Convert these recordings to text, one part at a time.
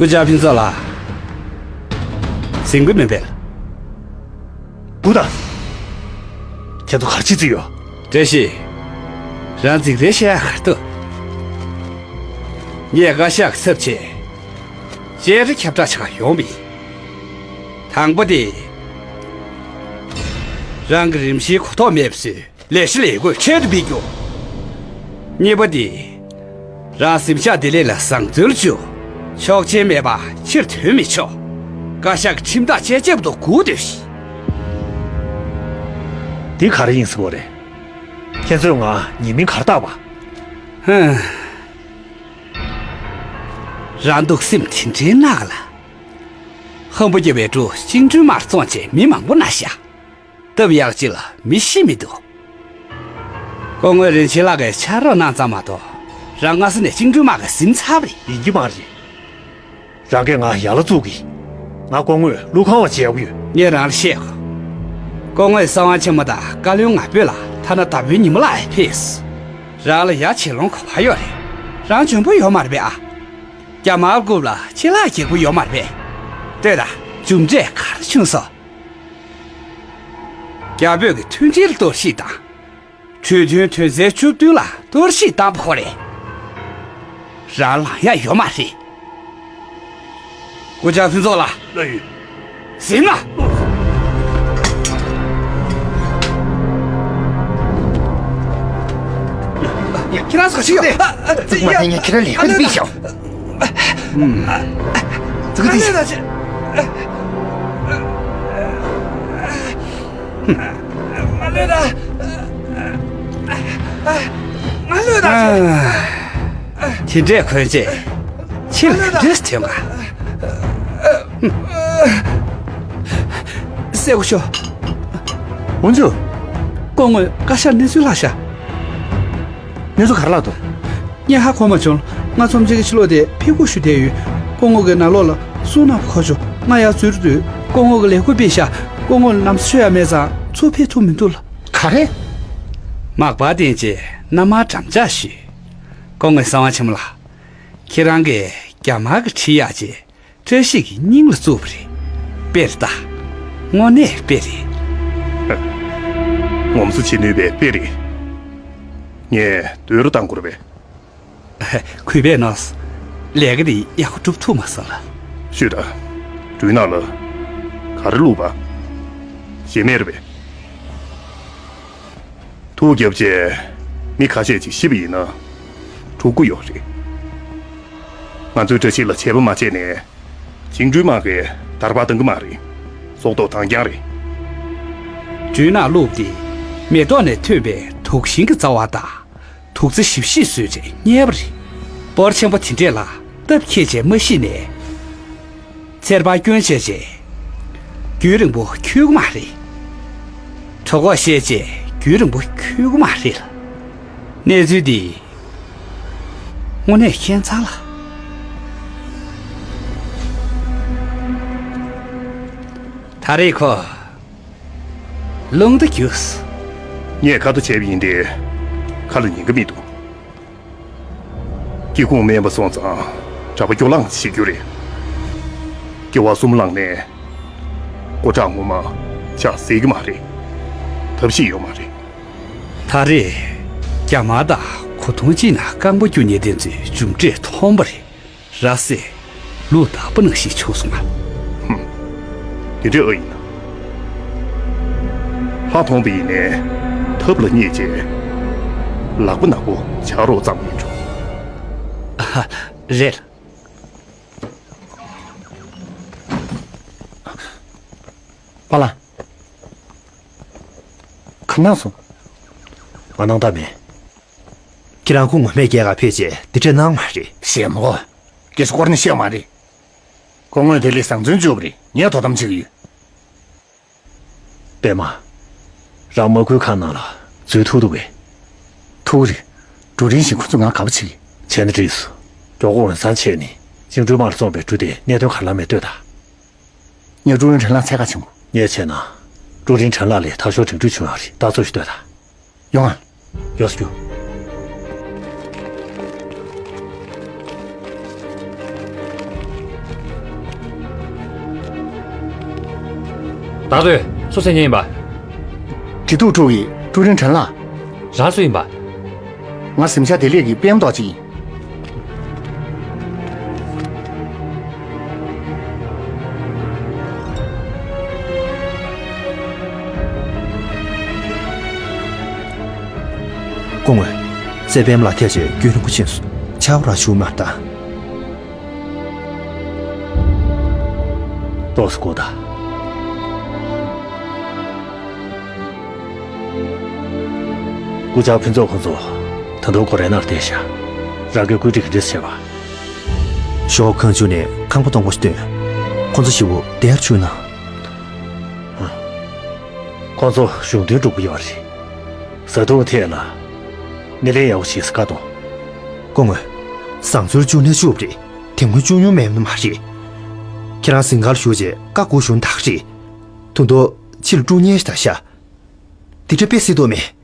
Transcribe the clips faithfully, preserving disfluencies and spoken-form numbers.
སྐུ་ཞབས་ཕུན་ཚོགས་ལགས། ཟིན་གི་མིན་པས། སྒུག་དང་། ཁྱེད་ཚོ་ག་རེ་བྱེད་རྩིས་ཡོད། བཀྲ་ཤིས། རང་རྫིག་རེ་བཤད་ཡག་ག་རེ་འདུག་ངས་བཀའ་ཤག་གི་ཚབ་བྱས། བཅར་འདྲི་ཁྱབ་བསྒྲགས་བྱེད་ག་ཡོང་བ་ཡིན། དང་པོ་དེ། རང་གི་རིམ་བཞིན་གོ་རྟོགས་མེད་པ་བཟོས། ལས་གཞི་ལས་བགོས་ཁྱད་དུ་འཕེལ་རྒྱུ། གཉིས་པ་དེ། རང་གཟིམ་ཤག་བདེ་ལེགས་ལ་བཟང་འཛུལ་བཅུག་ཆོག་མཆན་མེད་པ་ཕྱིར་ཐོན་མི་ཆོག་བཀའ་ཤག་གི་ཁྲིམས་ཐག་བཅད་བཅད་པ་དང་སྒུག་སྡོད་ཤིག་འདི་ག་རེ་ཡིན་ཟེར་བ་རེད། ཁྱེད་ཚོས་ང་ཉེས་མིང་ག་རེ་བཏགས་པ། ཧུམ། རང་སྡུག་སེམས་དེ་འདྲའི་གནག་ལ། ཧམ་པ་རྒྱབ་པའི་འབྲུ་བཅིངས་འགྲོལ་དམག་བཙོང་བྱས་མི་མང་པོ་མནར་བཞག་སྟབས་ཡག་ཅིག་ལ་མི་ཤི་མི་འདུག་སྐུ་ངོ་རིན་ཆེན་ལགས་ཀྱིས་ཕྱག་རོགས་གནང་ཙམ་མ་གཏོགས། རང་སྔ་ས་ནས་བཅིངས་འགྲོལ་དམག་གིས་ཟིན་ཚར་བ་རེད། ཡིན་གྱི་མ་རེད། རང་གིས་ང་ཡར་ལ་བཙུགས་ཀྱིས། ང་སྐུ་ངོས་ཀླུ་ཁང་བ་བྱེད་དགོས་ཡོད། ངས་རང་ལ་བཤད་གོ་སྐུ་ངོས་གསང་བ་ཆེན་མོ་དང་བཀའ་བློན་ང་ཕོད་ལ་ཐ་ན་ཟླ་བའི་ཉི་མ་ལ་ཡང་ཕེབས། རང་ལ་ཡ་བྱེད་ལོང་ག་པར་ཡོད་རེད། རང་འཇོན་པོ་ཡོད་མ་རེད་པས་ཨ། རྒྱ་དམར་རྐུབ་ལ་ཕྱི་ལག་སྒྱེག་པོ་ཡོད་མ་རེད་པས། ལྟོས་དང་། མཇུག་འབྲས་ག་རེ་བྱུང་སོང་། རྒྱ་བོད་ཀྱི་མཐུན་སྒྲིལ་གཏོར་བཤིག་དང་། གྲོས་མཐུན་དོན་ཚན་བཅུ་བདུན་ལ་གཏོར་བཤིག་བཏང་བ་ཁོ་རེད། རང་ལངས་ཡག་ཡོད་མ་རེད། སྐུ་ཞབས་ཕུན་ཚོགས་ལགས། ལགས་ཡོད། ཟིན་ན། ཁྱེད་རང་ཚོ་ཞིག་ཡོད། ཨ་ཨ་ཙི། ཡ། ང་ལ་ཡང་ཁྱེད་རང་ལས་ཀ་འདི་པི་ཤོག་ཙི་གི་ཙི། ང་ལོས་དང་། ང་ལོས་དང་། དེ་འདྲས་གོན་རྗེས་ཕྱིར་ག་འདྲས་ཐོན་ག་སེ་གོ་ཤོ། འོན་ཅུ། སྐུ་ངོས་བཀའ་ཤག་གནས་ཚུལ་ལྷག་ཤག་གནས་ཚུལ་ག་རེ་ལྷག་འདུག་ངས་ཧ་གོ་མ་བྱུང་། ང་ཚོམས་ཆེན་གྱི་ཕྱི་ལོགས་དེ་ཕེབས་སྒུག་ཞུ་བསྡད་ཡོད། སྐུ་ངོ་གིས་ནང་ལོགས་ལ་སྲུང་གནང་བ་གོ་བྱུང་། ང་ཡར་འཛུལ་དུས་སྐུ་ངོ་གིས་ལས་ཁུར་ཕུད་ཤག་སྐུ་ངོ་ལ་ལམ་སང་ཤོད་ཡ་མེད་ཙང་ཚུར་ཕེབས་ཐུབ་མི་འདུག་ལགས། ག་རེ། མག་པ་བསྟན་རྗེས་མནའ་མར་འགྲམ་ལྕག་གཞུས། སྐུ་ངོ་གསང་བ་ཆེན་མོ་ལགས། ཁྱེད་རང་གིས་རྒྱ་དམར་གྱིས་ཁྲིད་ཡག་ཅེས་བཀྲ་ཤིས་ཀྱི་སྙིང་ལ་བཙུགས་པ་རེད། དཔེ་རེད་ད། དངོས་གནས་དཔེ་རེད། ངོམ་སོ་བྱེད་ནུས་པའི་དཔེ་རེད། ངས་མདུན་རུ་བཏང་དགོས་རེད་པས། གུས་པས་གནང་། ལས་ཀ་འདི་ཡག་པོ་སྒྲུབ་ཐུབ་མ་སོང་ལགས། ཤོད་དང་། སྦྲུལ་ནག་ལ་ག་རེ་བླུགས་པ། ཞེ་མེར་བས། ཐུགས་རྒྱབ་བྱས་མི་ཁ་ཤས་ཅིག་ཤི་བ་ཡིན་ན་འཁྲུག་གི་ཡོད་རེད། ང་ཚོས་བཀྲ་ཤིས་ལ་བྱས་པ་མ་བྱས་ནས་བཅིངས་འགྲོལ་དམག་གིས་དར་བར་བཏང་གི་མ་རེད། སྲོག་ཐོག་དང་རྐྱང་རེད། སྦྲུལ་ནག་བླུགས་ཏེ་མེ་ཏོག་ནས་ཐོན་པའི་དུག་ཤིང་གི་རྩ་བ་དང་དུག་རྩི་ཞིབ་ཞིབ་བཟོས་རྗེས་བསྙལ་བ་རེད། སྤོར་ཆེན་པོ་དེ་འདྲས་ལ་སྟབས་འཁེལ་རྗེས་མ་ཤི་ནས། ཚེར་པ་སྐྱོན་བྱས་རྗེས། རྒྱུན་རིང་པོ་འཁྱོལ་གི་མ་རེད། གྲོད་ཁོག་བཤལ་རྗེས་རྒྱུན་རིང་པོ་འཁྱོལ་གི་མ་རེད་ལགས། གནས་ཚུལ་འདི་དངོས་གནས་ཁྱད་མཚར་ལགས། ད་རེས་ཁོ་རླུང་རྟ་རྒྱུགས། ངས་ཁ་ཏོ་བྱས་པ་ཡིན་ཏེ་ཁ་ལ་ཉན་གི་མི་འདུག་སྐྱེ་ཁུངས་དམན་པ་སོང་ཙང་གྲྭ་པ་སྐྱོ་ལངས་བྱེད་རྒྱུ་རེད། སྐྱེ་བ་གསུམ་བླངས་ནས་སྐུ་དྲག་ངོ་མ་ཕྱག་འཚལ་གི་མ་རེད། ཐབས་ཤེས་ཡོད་མ་རེད། ད་རེས་རྒྱ་དམར་དང་གོ་ཐོང་གཅིག་ནང་རྐང་པ་རྒྱུག་མཁན་དེ་ཚོའི་མཇུག་འབྲས་མཐོང་པ་རེད། ར་བཟི། ལུག་དག་པ་ནང་བཞིན་བྱུང་སོང་ང་། ཧུམ། དེ་འདྲའི་ཨ་ཡིན་ན། ལྷ་མཐོང་པ་ཡིན་ནའི་ཐབས་ལ་བསྙེགས་བྱས། ལག་པ་ནག་པོ་ཕྱག་རོགས་ཙམ་ཡིན་འགྲོ། ཨ་ཧ། རེད། པཱ་ལགས། ག་རེ་གནང་སོང་། ང་གནང་ཐབས་མེད། ཁྱེད་རང་ཁོ་ངོ་མས་སྐྱེལ་ག་ཕེབས་རྗེས་འདི་འདྲས་གནང་མ་རེད། ཞེ་མོ། སྐད་ཆ་སྐོར་ནས་བཤད་མ་རེད། སྐུ་ངོས་བདེ་ལེགས་བཟང་བཙོན་བཅུག་པ་རེད། ངས་དོ་དམ་བྱེད་ཀྱི་ཡོད། པད་མ། རང་དམག་ཁུལ་ཁང་ནང་ལ་འཛུལ་ཐུབ་འདུག་གས། ཐུབ་ཀྱི་རེད། ཀྲུའུ་རིན་བཞིན་ཁོ་ཚོས་ང་དགའ་པོ་བྱེད་ཀྱི། བྱས་ན་འགྲིགས་སོང་། མགྱོགས་པོ་འོས་འཚམ་བྱས་ནས་བཅིངས་འགྲོལ་དམག་ལ་བཙོངས་པའི་འབྲུ་དེ་གནད་དོན་ག་རེ་ལ་མེད་ལྟོས་དང་། ངས་ཀྲུའུ་རིན་ཁྲེན་ལགས་འཚོལ་ག་ཕྱིན་གོ། ངས་བྱས་ན། ཀྲུའུ་རིན་ཁྲེན་ལགས་ལ་ཐག་ཤོར་དྲན་འཕྲུལ་བྱུང་ཡོད་རེད། ལྟ་ཚོད་ཞིག་ལྟོས་དང་། ཡོང་ང་། ཡོང་ཟེར་རྒྱུ། བདག་ལྟོས། སུ་མཚན་སྙན་ཡིན་པ། འབྲི་ཐུག་ཕྲུག་གི་ཀྲུའུ་རིན་ཁྲེན་ལགས། རང་སུ་ཡིན་པ། ང་གཟིམ་ཤག་བདེ་ལེགས་ཀྱི་དཔལམོ་རྡོ་རྗེ་ཡིན། སྐུ་ངོ། སྲས་དཔལམོ་ལགས་ཐད་ཆེ་རྒྱུན་རིང་པོ་ཕྱིན་སོང་། ཆར་པ་རང་བྱུང་མ་རེད་ད། ཏོག་ཙམ་སྒུག་དང་། སྐུ་བཅར་ཕུན་ཚོགས་ཁོང་ཚོ་ད་དུང་སྒོ་རའི་ནང་བསྡད་ཤག་རང་གིས་བཀོད་སྒྲིག་ག་འདྲས་བྱས་པ། ཞོགས་ཁང་ཆུང་ནས་ཁང་པ་སྟོང་པ་ཞིག་བཏོན། ཁོང་ཚོ་ཞེ་པོ་བདེ་རུ་བཅུག་ན། ཁོང་ཚོ་གཞུང་དོན་སྒྲུབ་ཀྱི་ཡོད་རེད། བཟའ་བཏུང་ཐད་ལ་སྣེ་ལེན་ཡག་པོ་བྱེད་ས་བཀའ་གཏོང་། སྐུ་ངོ། བཟང་ཚུལ་བཅུ་ནས་བཅུ་རེད། དེ་སྔོན་བཅུ་མྱོང་མེད་ནི་མ་རེད། ཁྱེད་རང་གཟིམ་ཁང་ལ་བཞུགས་རྗེས་བཀའ་སྒོ་གཞུང་དག་རེད། དུང་དུ་ཕྱི་ལ་དཀྲུག་ཉེས་ཤིག་ད་ཤ། དེ་འདྲ་དཔེ་སྲིད་དོ་མེད།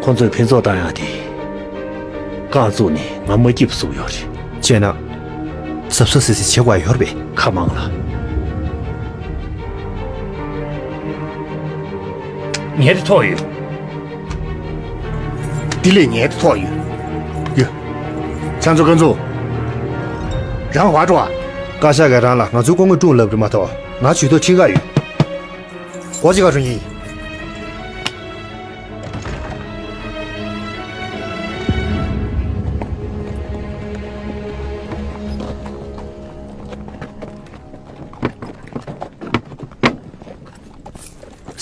ཁོང་ཚོས་ཕུན་ཚོགས་བཏང་ཡག་དེ། རྐང་བཙུགས་ནས་ང་མ་སྐྱིད་པ་བཟོ་གི་ཡོད་རེད། བྱས་ན། གཟབ་གཟབ་ཟེར་ཟེར་བྱེད་དགོས་ཡོད་རེད་པས། ཁ་མང་ལ། ངའི་དེ་ཐོག་ཡོད། དེ་ལས་ངའི་དེ་ཐོག་ཡོད། ཡོད། ཁྱང་ཚོ་ཁང་ཚོ། རང་བར་འགྲོ་ཨ། བཀའ་ཤག་གིས་རང་ལ་ང་ཚོའི་སྐུ་ངོ་དཀྲུག་ལབ་རེད་མ་གཏོགས་ང་ཇུས་གཏོགས་ཁྲིམས་ཁང་ཡོད། སྒོ་ཕྱེ་ག་འགྲོ་ཡིན།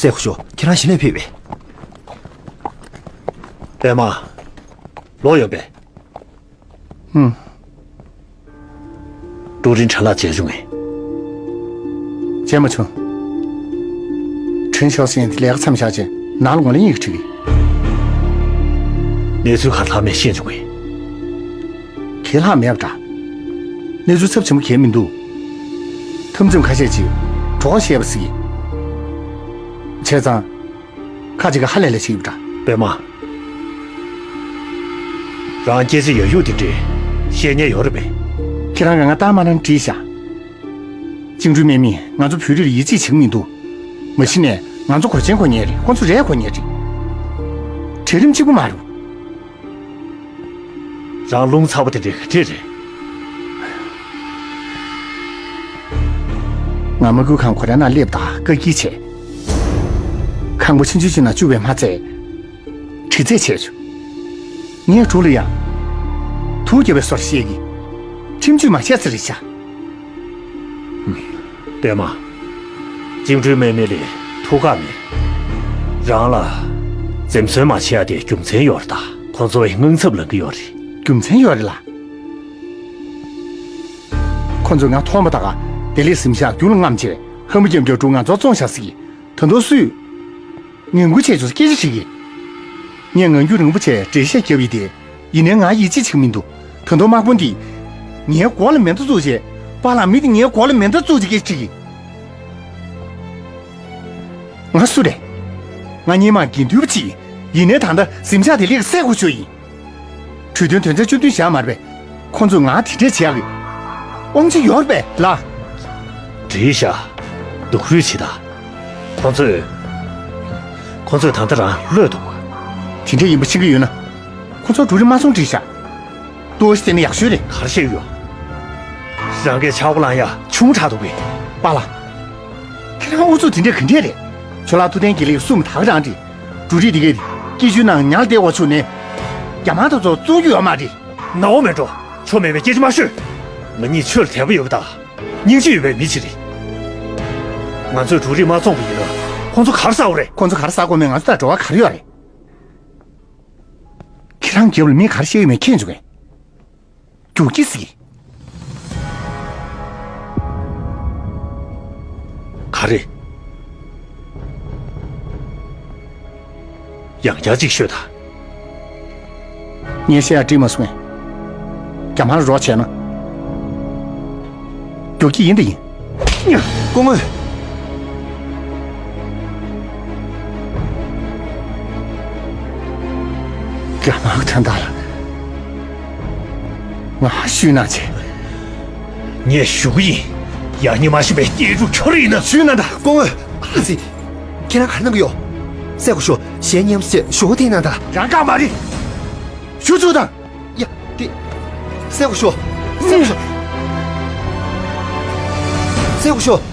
སྲས་སྐུ་ཞབས། ཁྱེད་རང་གཞི་ནས་ཕེབས་པས། པད་མ། ལོག་ཡོང་པས། ཧུམ། ཀྲུའུ་རིན་ཁྲེན་ལགས་མཇལ་བྱུང་ངས། མཇལ་མ་བྱུང་། ཁྲེན་ཤའོ་ཞན་དེ་ལས་ཀ་མཚམས་བཞག་རྗེས་ནང་ལ་ངོས་ལེན་ཡི་གེ་ཁྲིད་ཀྱི། གནས་ཚུལ་ག་རེ་ལྷག་མེད་ཤེས་བྱུང་ངས། གང་ལྷག་མེད་པ་འདྲ། གནས་ཚུལ་ཚབས་ཆེན་པོ་གང་མི་འདུག་འཐབ་འཛིང་ཁ་ཤས་ཀྱིས་གྲོགས་བཤད་པ་ཟིག་བྱས་ཙང་། ཁ་ཅིག་གིས་ཧ་ལས་ལས་བྱེད་ཀྱི་ཡོད་པ་འདྲ། པད་མ། རང་སྐད་ཆ་ཡ་ཡུག་དེ་འདྲས་བཤད་ཉན་ཡོད་རེད་པས། ཁྱེད་རང་གིས་ང་ལྟ་མ་རང་བྲིས་ཤག་བཅིངས་འགྲོལ་དམག་མིས་ང་ཚོ་བོད་རིགས་ལ་ཡིད་ཆེས་བྱེད་ཀྱི་མི་འདུག་མ་གཞི་ནས་ང་ཚོ་གོས་ཆེན་གོན་ཉན་རེད། ཁོ་ཚོ་རས་གོན་ཉན་རེད། གྲལ་རིམ་གཅིག་པུ་མ་རེད། རང་རླུང་ཚ་པོ་དེ་འདྲས་ག་འདྲས་རེད། ང་དམག་ཁུལ་ཁང་སྒོ་རའི་ནང་སླེབས་དང་བཀའ་འགྱུར་བྱས། ཁང་པ་ཆུང་ཆུང་ཅིག་ནང་བཅུག་པའི་མ་ཚད། དྲི་རྩད་བྱས་བྱུང་། ངས་གྲོགས་ལ་ཡང་། དུག་བརྒྱབ་པའི་བཟོ་འདྲ་བཤད་ཀྱི། ཁྲིམས་གཅོད་མ་བྱས་ཚར་རེད་ཤག་པད་མ། བཅིངས་འགྲོལ་དམག་མི་ལ་ཐུགས་ཁག་མེད། རང་ལ་འཛེམ་ཟོན་མ་བྱེད་ཡ་དེ་རྒྱུ་མཚན་ཡོད་རེད་ད། ཁོང་ཚོ་དངངས་འཚབ་ལངས་ཀྱི་ཡོད་རེད། རྒྱུ་མཚན་ཡོད་རེད་ལ། ཁོང་ཚོས་ང་མཐོང་བ་དང་བདེ་ལེགས་གཟིམ་ཤག་རྒྱུན་ལ་རྔམ་བྱས་ཧམ་པ་རྒྱབ་རྒྱབ་འགྲོ་ང་ཚོ་བཙོང་བཞག་ཟིག་ད་དུང་སུས། ངན་སྐུལ་བྱས་ཆོག་སྐད་ཆ་དྲིས་ཀྱི། ངས་ངང་རྒྱུད་རིང་པོ་བྱས་འགྲེལ་བཤད་བརྒྱབ་ཡིན་ཏེ། ཡིན་ནའི་ང་ཡིད་ཆེས་བྱེད་ཀྱི་མི་འདུག་ད་དུང་དམག་དཔོན་འདིས། ངའི་མགོ་ལ་མེ་མདའ་བཙུགས་བྱས། པཱ་ལགས་མི་འདི་ངའི་མགོ་ལ་མེ་མདའ་བཙུགས་བྱས་སྐད་ཆ་དྲིས་ཀྱི། ང་སུ་རེད། ང་སྔོན་མ་དགེ་འདུན་པ་ཅིག་ཡིན། ཡིན་ནའི་ད་ལྟ་གཟིམ་ཤག་དེ་ལས་སྲས་སྐུ་ཞབས་ཡིན། གྲོས་མཐུན་དོན་ཚན་བཅུ་བདུན་བཞག་མ་རེད་པས། ཁོང་ཚོས་ང་དེ་འདྲས་བྱེད་ཡག་གི་དབང་ཆ་ཡོད་རེད་པས་ལགས། འགྲིག་ཤག་སྡུག་རུས་བྱེད་དང་། ཁོང་ཚོས། ཁོང་ཚོས་ད་ལྟ་རང་གློད་འདུག་དེ་འདྲས་ཡིན་པ་ཤེས་ཀྱི་ཡོད་ན། ཁོང་ཚོར་འགྲོ་རིན་མ་སོང་འགྲིག་ཤག་ལྟོ་ཞིག་བསྟན་ན་ཡག་ཤོས་རེད། ག་རེ་བཤད་ཀྱི་ཡོད། རང་གིས་ཆག་སྒོ་ལངས་ཡ་ཆུང་དྲགས་འདུག་གས། པཱ་ལགས། ཁྱེད་རང་ཨུ་ཚུགས་དེ་འདྲས་ག་འདྲས་རེད། ཁྱོད་ལ་ཐུབ་བསྟན་དགེ་ལེགས་གསུམ་དག་རང་རེད། འབྲུ་རིགས་འདི་གས་སྐྱིད་ཆུའི་ནང་ཉལ་བསྡད་པ་བྱུང་ནས། རྒྱ་དམར་དེ་ཚོ་བཙོང་རྒྱུ་ཡོད་མ་རེད། ནོར་མེད་འགྲོ། ཆོ་མེད་པའི་སྐད་ཆ་མ་ཤོད། ང་གཉིས་ཆོས་ལ་དད་པ་ཡོད་པ་དང་། སྙིང་རྗེ་ཡོད་པའི་མི་ཞིག་རེད། ང་ཚོས་འབྲུ་རིགས་མ་བཙོངས་པ་ཡིན་ན་ཁོང་ཚོ་ག་རེ་ཟ་དགོས་རེད། ཁོང་ཚོ་ག་རེ་ཟ་དགོས་མིན་ང་ཚོ་དང་འབྲེལ་བ་ག་རེ་ཡོད་རེད། ཁྱེད་རང་རྒྱབ་ལ་མི་ག་རེ་བཤད་ཡོད་མེད་མཁྱེན་བྱུང་ངས། རྒྱུག་ཁྱི་ཟིག་ག་རེ། ཡང་བསྐྱར་ཅིག་ཤོད་དང་། ངས་བཤད་ཡ་འགྲིག་མ་སོང་ངས། རྒྱ་དམར་རོགས་བྱས་ན། རྒྱུག་ཁྱི་ཡིན་དང་ཡིན། སྐུ་ངོ། རྒྱ་དམར་དོན་དག་ལ་ང་ཞུས་ན་བྱེད། ངས་ཞུ་གི་ཡིན། ཡང་སྙིང་མ་ཞིམ་པའི་སྐྱེས་འབྲུ་ཁྱོད་རེད་ན། ཞུས་ན་ད་སྐུ་ངོ། ཨ་ཙི། ཁྱེད་རང་ག་རེ་གནང་གི་ཡོད། སྲས་སྐུ་ཞབས་གཞས་ཉམས་སུ་བཅད་ཞུ་བ་དེ་གནང་ད། རང་དགའ་མ་རེད། ཞུ་ཚུལ་དང་། ཡ། དེ། སྲས་སྐུ་ཞབས། སྲས་སྐུ་ཞབས། སྲས་སྐུ་ཞབས།